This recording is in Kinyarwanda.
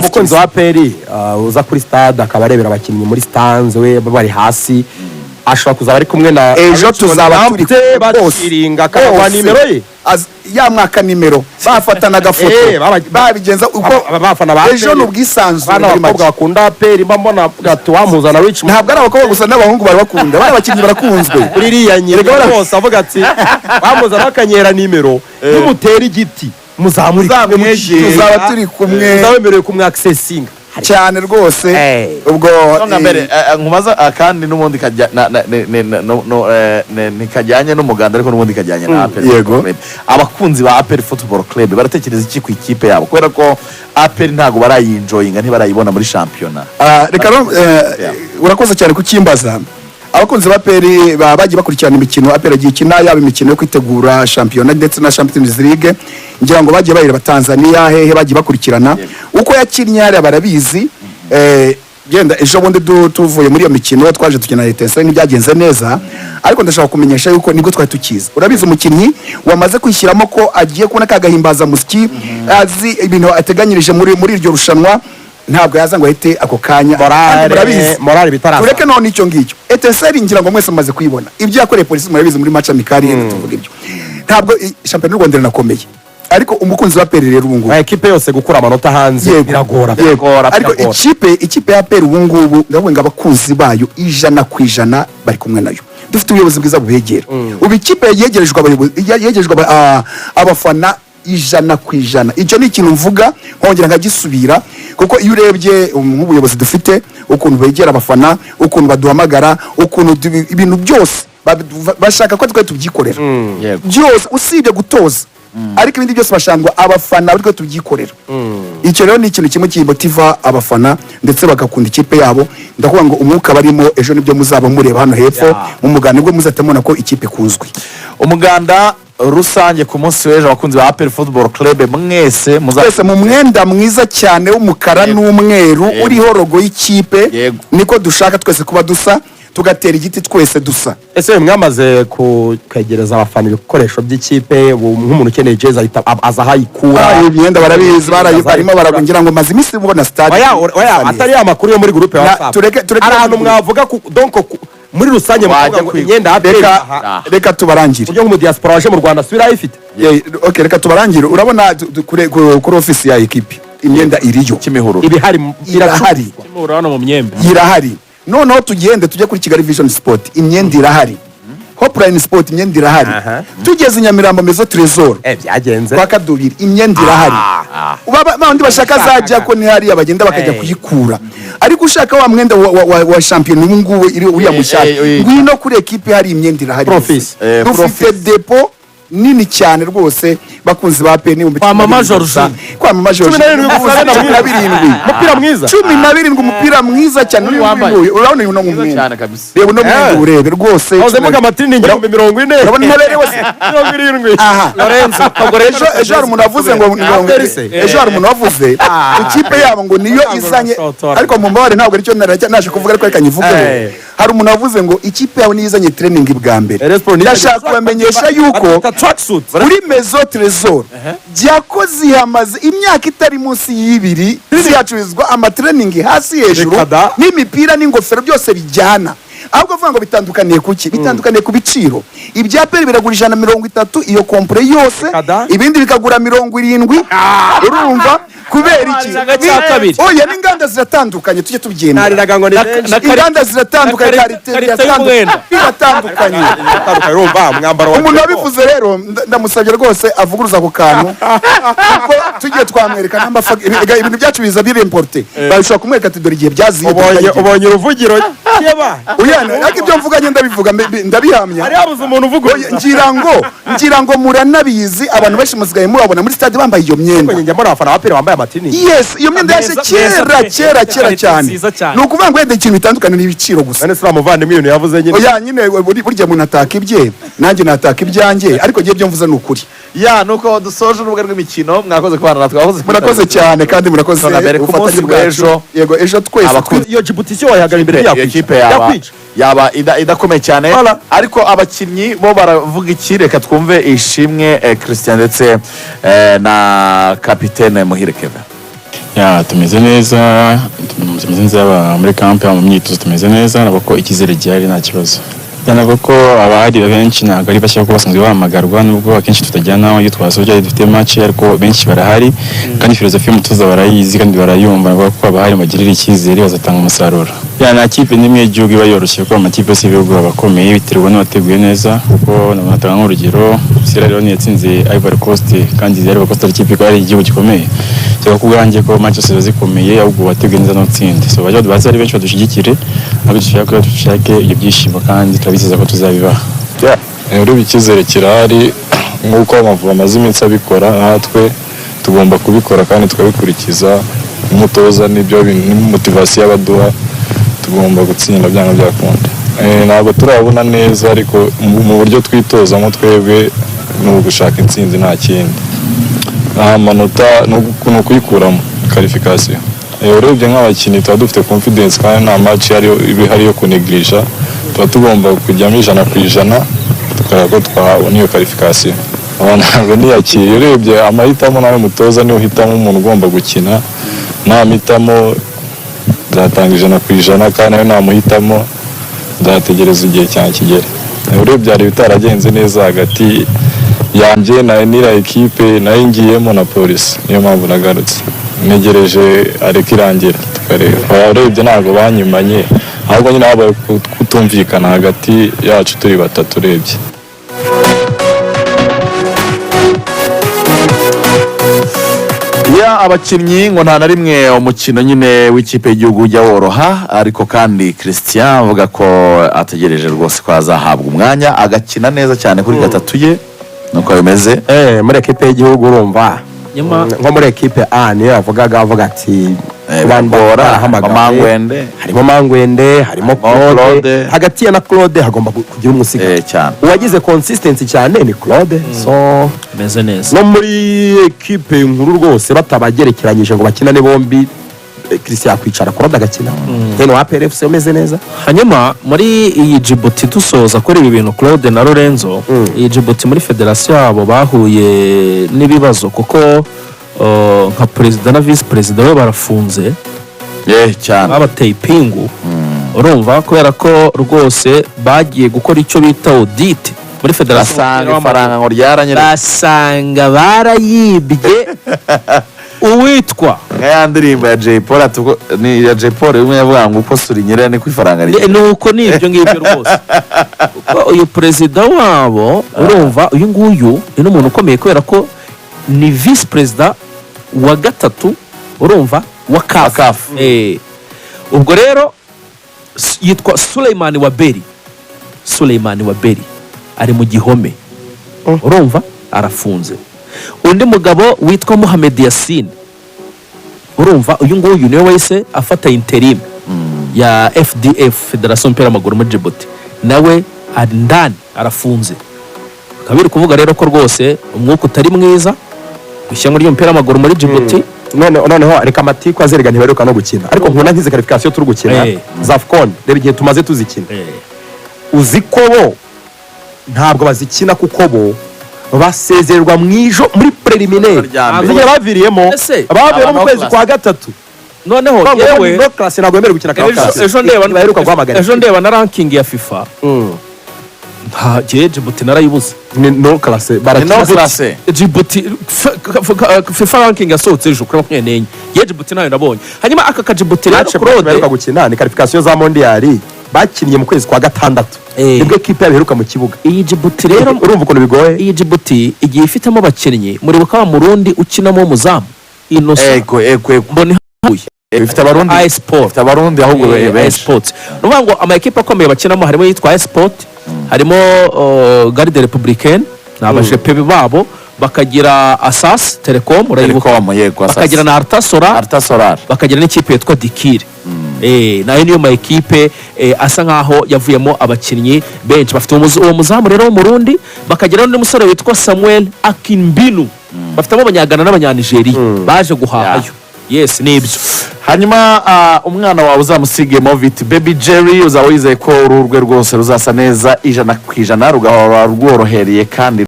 Cyatsi Umukunzi kibisi. wa APR uza kuri stade akaba arebera abakinnyi muri stands, we bari hasi, ashobora kuzaba ari kumwe na Ejo tuzaba turi Lamptey, bose. baciringa akabaha Bose. nimero ye. Yamwaka nimero, bafatana agafoto, babigenza uko. Abafana ba Ejo APR, ni ubwisanzure abana muri b'abakobwa make. bakunda APR, mba mbona ati wamuzana Richmond. Ntabwo ari abakobwa gusa, n'abahungu barabakunda. Bari abakinnyi barakunzwe. Kuri iriya nyina Erega bose avuga ati wamuzana akanyera nimero, nimutera igiti muzamuri kumwe. Muzamwegere. Tuzaba turi kumwe. Muzaba wemerewe kumwakisesinga. Cyane rwose. Ubwo Songa mbere, nkubaza, kandi n'ubundi kajya na- ne- ne- ne- no- no, ntikajyanye n'umuganda, ariko n'ubundi kajyanye na APR Football Club. Abakunzi ba APR Football Club baratekereza iki ku ikipe yabo? Kubera ko APR ntabwo barayinjoyinga, ntibarayibona muri shampiyona. Ah, reka rero, urakoze cyane kukimbaza. Abakunzi ba APR bagiye bakurikirana imikino APR yagiye ikina, yaba imikino yo kwitegura shampiyona ndetse na Champions League. Ngira ngo bagiye bayireba Tanzania, hehe, bagiye bakurikirana uko yakinnye hariya, barabizi. Genda ejo bundi tuvuye muri iyo mikino, twaje dukina Etincelles, ntibyagenze neza, ariko ndashaka kumenyesha yuko nibwo twari tukiza. Urabizi, umukinnyi wamaze kwishyiramo ko agiye kubona ka gahimbazamusyi, azi ibintu ateganyirije muri iryo rushanwa, ntabwo yaza ngo ahite ako kanya. Kandi Morale murabizi. Morale bitaraza. Tureke none icyo ngicyo. Etincelles, ngira ngo mwese mumaze kuyibona ibyo yakoreye Polisi, murabizi muri match amical. Yenda tuvuga ibyo, ntabwo shampiyona y'u Rwanda iranakomeye, ariko umukunzi wa APR rero ubu ngubu Aya ekipe yose gukura amanota hanze biragora. Yego. Biragora, Ariko biragora. ikipe ya APR ubu ngubu, ndavuga ngo abakunzi bayo 100% bari kumwe nayo. Dufite ubuyobozi bwiza bubegera. Ubu ikipe yegerejwe abayobozi, yegerejwe abafana 100%. Icyo ni ikintu mvuga nkongera nkagisubira, kuko iyo urebye nk'ubuyobozi dufite, ukuntu begera abafana, ukuntu baduhamagara, ukuntu ibintu byose bashaka ko twe tubyikorera byose, usibye gutoza, ariko ibindi byose bashangwa abafana ariko tubyikorera. Icyo rero ni ikintu kimwe kimotiva abafana ndetse bagakunda ikipe yabo. Ndakuvuga ngo umwuka barimo ejo nibyo muzaba mureba hano hepfo mu muganda, nibwo muzahita mubona ko ikipe ikunzwe. Umuganda rusange ku munsi w'ejo, abakunzi ba APR Football Club mwese muza Twese mu mwenda mwiza cyane w'umukara n'umweru uriho logo y'ikipe. Niko dushaka twese kuba dusa, tugatera igiti twese dusa. Ese mwamaze kwegereza abafana ibikoresho by'ikipe? Ubu nk'umuntu ukeneye jezi ahita aza aho ayikura? Ah, imyenda barabizi, barimo baragira ngo maze iminsi mubona stade Oya, oya, isa neza. Atari ya makuru yo muri groupe ya WhatsApp. Tureke Hari ahantu mwavuga donc muri rusange Wajya mukavuga ngo kwiga. imyenda ya APR Reka aha, reka tubarangire. Uburyo nk'umudiaspora waje mu Rwanda asubira ayifite. Yeah, okay, reka tubarangire. Urabona kuri ofisi ya ekipi imyenda iriyo. Kimihurura. Ibihari. Irahari. Kimihurura hano mu myembe. Irahari. Noneho tugende tujye kuri Kigali Vision Sport, imyenda irahari. Hopeline Sport, imyenda irahari. Tugeze i Nyamirambo, Maison Tresor, Byagenze kwa Kadubiri, imyenda irahari. Bandi bashaka zajya ko ni hariya bagenda bakajya kuyikura, ariko ushaka wa mwenda wa shampiyona ubu ngubu uriya mushyashya, ngwino kuri ekipe, hari imyenda irahari. Profis. Dufite Profis. depo nini cyane rwose. Bakunzi ba APR n'ibihumbi Kwa Mama 17 gusa. Georgine. Kwa Mama Georgine. 17 gusa. 17. Umupira mwiza. 17, umupira mwiza cyane. Uyu wambaye. Uyu urabona uyu no Mwiza mwenda. cyane kabisa. Reba uno mwenda, urebe rwose. Wahoze muga amatini 40,000. Urabona intabere wese. 70. Aha. Lorenzo. Ejo hari umuntu wavuze ngo APR se? ejo hari umuntu wavuze ikipe yabo ngo niyo izanye Urasotora. Ariko mu mbabare, ntabwo aricyo naje kuvuga, ariko reka nyivugeho. Hari umuntu wavuze ngo ikipe yabo niyo izanye training bwa mbere. Rayon Sport Ndashaka kubamenyesha yuko Bafite tracksuit. kuri Maison Tresor byakoze ihamaze imyaka itari munsi y'ibiri zihacururizwa amatraining hasi hejuru Reka da. n'imipira n'ingofero byose bijyana. Ahubwo avuga ngo bitandukaniye kuki? Bitandukaniye ku biciro. Ibya APR biragura 130 iyo complet yose, Reka da. ibindi bikagura 70. Urumva kubera iki? Ijana cya kabiri. Oya, n'inganda ziratandukanye, tujye tubyemera. Nariraga ngo ni benshi. Inganda ziratandukanye, na qualité qualité y'umwenda. biratandukanye. Bitandukanye, urumva umwambaro wa Umuntu wabivuze rero, ndamusabye rwose avuguruza ako kantu, kuko tugiye twamwereka ibintu byacu biza biri importé, bashobora kumwereka ati dore igihe byaziye, dore Ubonye igihe. ubonye uruvugiro yeba. Oya, ariko ibyo mvuga njye ndabivuga, ndabihamya. Hari habuze umuntu Oya, uvuguruza. ngira ngo muranabizi, abantu benshi musigaye murabona muri stade bambaye iyo myenda. Njya mbona abafana ba APR bambaye amatini. Yes, iyo myenda yaje Meza, kera, meza pe. kera, kera Qualité cyane. nziza cyane. Ni ukuvuga ngo wenda ikintu bitandukanye ni ibiciro gusa. None se uriya muvandimwe ibintu yavuze nyine? Oya nyine, burya umuntu ataka ibye, nanjye nataka ibyanjye, ariko ngiye ibyo mvuze ni ukuri. Ya, nuko dusoje urubuga rw'imikino. Mwakoze kubana natwe, mwakoze. Murakoze cyane kandi murakoze Songa mbere ku ubufatanye munsi bwacu. w'ejo. Yego, ejo twese Abakunzi Iyo Djibouti cyo wayihagarara imbere iyo ntiyakwica. kipe yaba Yakwica. yaba idakomeye cyane. Voilà. Ariko abakinnyi bo baravuga iki? Reka twumve Ishimwe Christian ndetse na kapitene Muhire Kevin. Ya, tumeze neza, tumeze neza, yaba muri camp, yaba mu myitozo tumeze neza. Nabwo ko icyizere gihari, nta kibazo. Ya, nabwo ko abahari benshi ntabwo ari bashya kuko basanzwe bahamagarwa, nubwo akenshi tutajyana iyo twasoje dufite match, ariko benshi barahari kandi filozofi y'umutoza barayizi kandi barayumva. Nabwo ko abahari bagirira icyizere, bazatanga umusaruro. Ya, nta kipe n'imwe y'igihugu iba yoroshye kuko amakipe yose y'ibihugu aba akomeye, biterwa n'abateguye neza, kuko natanga nk'urugero Sierra Leone yatsinze Ivory Coast kandi Ivory Coast ari ikipe ari igihugu gikomeye. Cyangwa ku bwanjye ko match zose ziba zikomeye, ahubwo wateguye neza n'utsinde. So bajya baze ari benshi badushyigikire, ahubwo dushake dushake ibyo byishimo kandi turabizeza ko tuzabibaha. Urebye icyizere kirahari. Nk'uko Amavubi amaze iminsi abikora, natwe tugomba kubikora kandi tukabikurikiza. Umutoza n'ibyo motivation abaduha, tugomba gutsinda byanga byakunda. Ntabwo turabona neza, ariko mu buryo twitozamo twebwe ni ugushaka intsinzi, nta kindi. Nta manota, ni ukuyikuramo qualification. Urebye nk'abakinnyi tuba dufite confidence kandi nta match iba ihari yo kuneglisha. Tuba tugomba kujyamo 100%, tukareba ko twabona iyo qualification. Aba ntabwo niyakiriye. Urebye amahitamo nawe mutoza niwe uhitamo umuntu ugomba gukina. Nampitamo nzatanga 100%, kandi nawe namuhitamo nzategereza igihe cyanjye kigere. Urebye hari ibitaragenze neza hagati yanjye na n'iriya ekipe nayo ngiyemo na Polisi, niyo mpamvu nagarutse. Ntegereje ariko irangira tukareba. Urebye ntabwo banyimanye, ahubwo nyine habaye kutumvikana hagati yacu turi batatu urebye. Ya, abakinnyi ngo nta na rimwe umukino nyine w'ikipe y'igihugu ujya woroha, ariko kandi Christian avuga ko ategereje rwose ko azahabwa umwanya agakina neza cyane kuri gatatu ye, nuko bimeze. Muri ekipe y'igihugu urumva nko muri ekipe A niyo yavugaga avuga ati abantu biragora, barahamagawe. Mangwende. Harimo Mangwende, harimo Harimo Claude. Claude. Hagati ya na Claude hagomba kugira umusiga. Cyane. Uwagize consistency cyane ni Claude, so Meze neza. No muri ekipe nkuru rwose batabagerekeranyije ngo bakinane bombi, Christian yakwicara, Claude agakina, then wa APR FC umeze neza. Hanyuma muri iyi Djibouti, dusoza kuri ibi bintu, Claude na Lorenzo, iyi Djibouti muri federasiyo yabo bahuye n'ibibazo kuko nka perezida na visi perezida we barafunze. Cyane. Babateye ipingu, urumva, kubera ko rwose bagiye gukora icyo bita audit muri federasiyo Basanga y'umupira w'amaguru. ifaranga ngo ryaranyereye. Basanga barayibye uwitwa Nka ya ndirimbo ya Jay Paul ati ni iya Jay Paul imwe yavuga ngo uko surinyerera niko ifaranga Ni rigera. ni uko ni ibyo ngibyo rwose, kuko uyu perezida wabo, urumva, uyu nguyu ni n'umuntu ukomeye kubera ko ni visi perezida wa gatatu, urumva, wa Wa CAF. CAF. Ubwo rero yitwa Suleimani Waberi. Suleimani Waberi ari mu gihome, urumva, arafunze. Undi mugabo witwa Mohamed Yasin, urumva, uyu nguyu niwe wahise afata interim ya FDF, federasiyo y'umupira w'amaguru muri Djibouti, nawe ari ndani arafunze. Bikaba biri kuvuga rero ko rwose umwuka utari mwiza mu ishyamba ry'umupira w'amaguru muri Djibouti. Noneho reka amatiku azerega, ntibaheruka no gukina, ariko nkunda nk'izi qualification turi gukina za AFCON. Reba igihe tumaze tuzikina. Uzi ko bo ntabwo bazikina kuko bo basezererwa mu ijo muri préliminaire. Rya mbere. Igihe baviriyemo Ese, bavuyemo mu aba kwezi no kwa gatatu. Noneho Bavuga ngo yewe no class, ntabwo bemerewe gukina ejo, ejo ndeba ntibaheruka guhamagara. Ejo ndeba na ranking ya FIFA, nta gihe Djibouti narayibuze. Ni non classé. Ni Barakina. non classé. Djibouti FIFA ranking yasohotse ejo kuri 24, ye Djibouti nayo nabonye. Hanyuma aka ka Djibouti rero, Match Claude, baheruka gukina ni qualification za mondial bakinnye mu kwezi kwa gatandatu. Nibwo ekipe yabo iheruka mu kibuga. Iyi Djibouti rero, urumva ukuntu bigoye. Iyi Djibouti igiye ifitemo abakinnyi. Muribuka wa Murundi ukinamo w'umuzamu, Innocent Ego, ego, ego. Mboni? Ifite Abarundi. AS Sport. Ifite Abarundi ahubwo AS benshi. Sport. Ni ukuvuga ngo ama ekipe akomeye bakinamo harimo iyitwa AS Sport, harimo Garde Républicaine, ni abajepe babo, bakagira Asas Telecom, urayibuka? Telecom, yego, Asas. Bakagira na Arta Solar. Arta Solar. Bakagira n'ikipe yitwa Dikire. Nayo niyo ma ekipe asa nkaho yavuyemo abakinnyi benshi. Bafite uwo muzamu rero w'Umurundi, bakagira n'undi musore witwa Samuel Akinbinu. Bafitemo Abanyagana n'Abanyanigeriya baje guhahayo. Yes, nibyo. Hanyuma umwana wawe uzamusige Movit Baby Jelly, uzaba wizeye ko uruhu rwe rwose ruzasa neza 100%, rugahora rworohereye kandi.